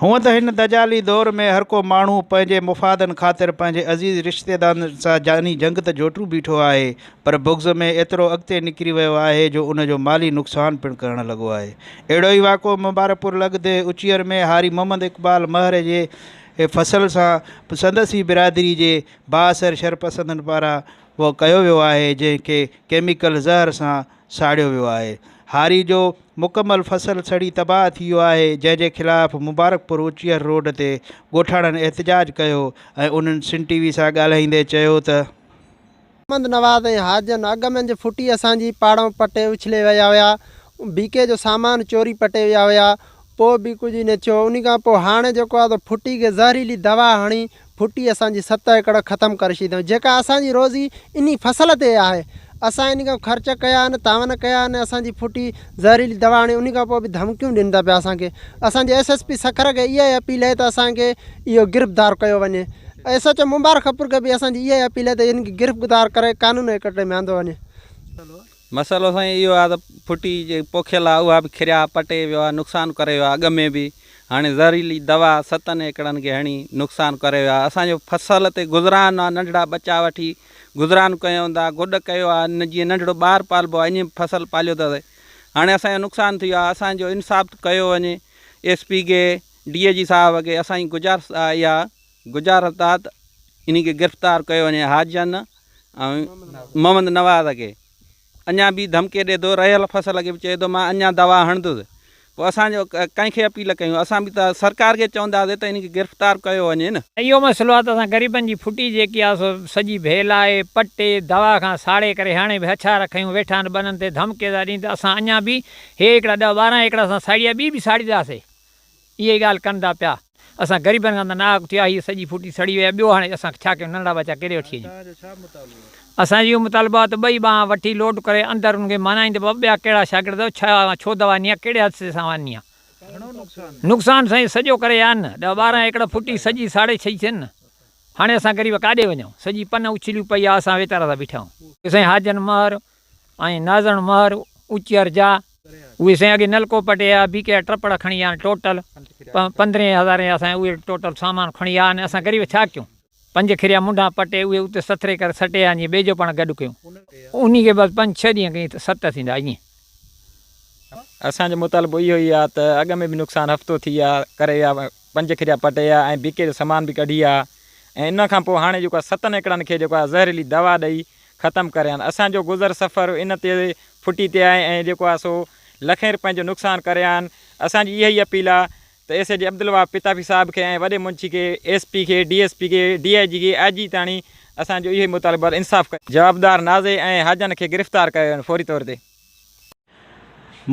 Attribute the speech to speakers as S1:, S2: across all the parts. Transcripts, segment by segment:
S1: هونء ته هن دجالي دور ۾ هر ڪو ماڻهو پنهنجي مفادن خاطر پنهنجي عزيز رشتيدارن سان جاني جنگ ته جوٽيون بيٺو آهي پر بغض ۾ ايترو اڳتي نڪري ويو آهي جو ان جو مالي نقصان پڻ ڪرڻ لڳو آهي. اهڙو ئي واقعو مبارڪپور لڳ ديهه اچيئر ۾ هاري محمد اقبال مهر جي فصل سان سندس ئي برادري جي بااثر شرپسندن پاران ڪيو ويو آهي جنهن کي ڪيميڪل زهر سان ساڙيو ويو آهي، هاري جو مڪمل فصل سڙي تباهه ٿي ويو آهي، جنهن جي خلاف مبارڪپور اچيهر روڊ تي ڳوٺاڻن احتجاج ڪيو ۽ انهن سن ٽي وي سان ڳالهائيندي چيو ته.
S2: محمد نواز ۽ حاجن اڳ منجهه ڦٽي اسان جي پاڙئون پٽي اڇلي ويا هيا، بيڪي جو سامان چوري پٽي ويا هيا، پوء به ڪجهه نه ٿيو، انهي کان پوء هاڻي جيڪو آهي سو ڦٽي کي زهريلي دوا هڻي ڦٽي اسان جي ست ايڪڙ ختم ڪري ڇڏي اٿئون جيڪا اسان جي روزي انهي فصل تي آهي اسان انهي کان خرچ ڪيا آهن تعاون ڪيا آهن اسان جي ڦٽي زهريلي دوا هڻي انهي کان پوء به ڌمڪيون ڏين ٿا پيا اسان کي اسان جي ايس ايس پي سکر کي اها ئي اپيل آهي ته اسان کي اهو گرفتار ڪيو وڃي ايس ايڇ او مبارڪپور کي به اسان جي اها ئي اپيل آهي ته هن کي گرفتار ڪري قانون جي ڪٽهڙي ۾ آندو وڃي.
S3: مسئلو سائين اهو آهي ته ڦٽي جيڪي پوکيل آهي اها به کريا پٽي ويو آهي نقصان ڪري ويو آهي اڳ ۾ به هاڻي زهريلي دوا ستن ايڪڙن کي هڻي نقصان ڪري ويو آهي اسان جو فصل تي گذران آهي ننڍڙا ٻچا وٺي گذران ڪيون ٿا گڏ ڪيو آهي نه جيئن ننڍڙو ٻار پالبو آهي ائين فصل پاليو اٿس هاڻي اسان جو نقصان ٿي ويو آهي اسان جو انصاف ڪيو وڃي ايس پي کي ڊي اي جي صاحب کي اسان جي گذارش آهي اها گذارش آهي ته انهي کي گرفتار ڪيو وڃي حاجن ۽ محمد نواز کي اڃا به ڌمڪي ڏي ٿو رهيل فصل کي به چئي ٿو مان اڃا دوا هڻندس پوء اسان جو ڪنهن کي اپيل ڪيون اسان به ته سرڪار کي چونداسين ته ان کي گرفتار ڪيو وڃي نه.
S4: اهو مسئلو آهي ته اسان غريبن جي ڦٽي جيڪي آهي سو سڄي ڀيلائي پٽي دوا کان ساڙي ڪري هاڻي به هڇار کنيون ويٺا آهن ٻنن تي ڌمڪي ٿا ڏين ته اسان اڃا به هي هڪڙا ڏهه 12 ايڪڙ اسان ساڙي آهي ٻي به ساڙينداسي اها ئي ڳالهه ڪن ٿا پيا. اسان غريبن کان ته ناحق ٿيو آهي، هيء سڄي ڦوٽي سڙي وئي آهي، ٻيو هاڻي اسان ڇا ڪيون، ننڍڙا ٻچا ڪيڏي وٺي وڃون. اسان جو اهو مطالبو آهي ته ٻئي ٻانهن وٺي لوڊ ڪري اندر انهن کي مانائين ته بابا ٻيا ڪهڙا شاگرد آهيو، ڇا ڇو دوا ڏني آهي، ڪهڙي حادثي سان ڏني آهي. نقصان سائين سڄو ڪري ويا آهن نه، ڏهه 12 ايڪڙ ڦوٽي سڄي ساڙي ڇڏي اٿن نه. هاڻي اسان غريب ڪاڏي وڃون، سڄي پن اڇليون پئي آهي، اسان ويچارا ٿا بيٺا آهيون. سائين حاجن مهر ۽ نازڻ مهر اچير جا اهي سائين اڳي نلڪو پٽي آيا بي ڪي جا ٽپڙ کڻي آيا آهن ٽوٽل پندرهين هزارين جا سائين اهي ٽوٽل سامان کڻي آيا آهن اسان غريب ڇا ڪيون پنج کريا منڍان پٽي اهي اتي سٿري ڪري سٽي آيا آهن جيئن ٻئي جو پاڻ گڏ ڪيون انهي کي بس پنج ڇهه ڏينهن ڪيئي ست ٿيندا ائين.
S5: اسان جو مطالبو اهو ئي آهي ته اڳ ۾ به نقصان هفتو ٿي ويا ڪري ويا پنج کريا پٽي ويا ۽ بي ڪي جو سامان به ڪڍي ويا ۽ ان کان پوء هاڻي جيڪو آهي ستن ايڪڙن کي جيڪو آهي زهريلي دوا ڏئي ختم ڪري آهن اسان جو گذر سفر ان تي ڦٽي تي آهي ۽ جيڪو آهي سو لکين رپين جو نقصان ڪري آهن اسان جي اها ئي اپيل آهي ته ايس ايڇ عبدالوهاب پتافي صاحب کي ۽ وڏي منشي کي ايس پي کي ڊي ايس پي کي ڊي I جي کي آء جي تاڻي اسان جو اهو ئي مطالبو آهي ته انصاف ڪيو جوابدار نازي ۽ حاجن کي گرفتار ڪيو وڃي فوري طور تي.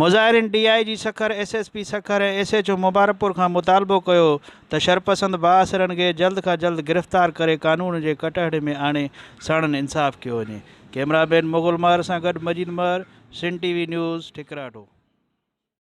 S1: مظاهرين D I G Sukkur, S S P Sukkur ۽ S H O Mubarakpur کان مطالبو ڪيو ته شرپسند بااثرن کي جلد کان جلد گرفتار ڪري قانون جي ڪٽهڙي ۾ آڻي ساڻن انصاف ڪيو وڃي. ڪئميرا مين مغل مهر سان گڏ Majeed Mehar, Sindh T V news, Thikarato.